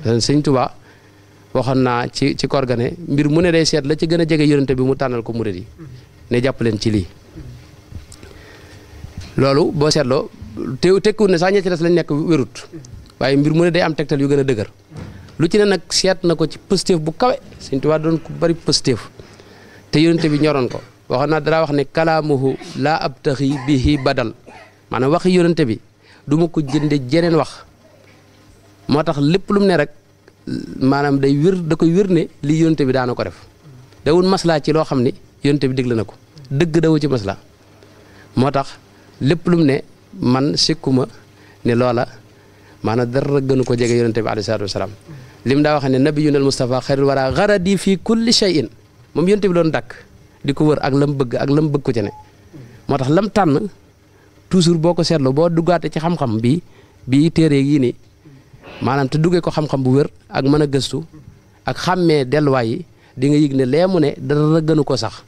Sëñ Tuubaa waxoon naa ci koor ga ne mbir mu ne day seet la ci gën a jege yonente bi mu tànnal ko murid yi ne jàpp leen ci lii loolu boo seetloo tekkiwul ne sax ña ci des lañ nekk wérut waaye mbir mu ne day am tegtal yu gën a dëgër lu ci ne nag seet na ko ci pëstéef bu kawe Sëñ Tuubaa doon ku bari pëstéef te yonente bi ñoroon ko waxoon naa dara wax ne kalaamuhu laa abtaxi bihi badal maanaam waxi yonente bi du ma ko jënde jeneen wax moo tax lépp lu mu ne rek maanaam day wér da koy wér ne lii yonente bi daana ko def dawul maslaa ci loo xam ni yonente bi digle na ko dëgg dawu ci maslaa moo tax lépp lu mu ne man sikkuma ne loola maanaam dara gënu ko jege yonente bi alayhi salaatu wasalaam lim daa wax ne nabiyunal Mustafa xayrul wara garadi fii kulli shay'in moom yonente bi doon dakk di ko wër ak lam bëgg ko ci ne moo tax lam tànn toujours boo ko seetloo boo duggaate ci xam-xam bi téere yii nii maanaam te duggee ko xam-xam bu wér ak mën a gëstu ak xàmmee delluwaay yi di nga yëg ne lee mu ne dara gënu ko sax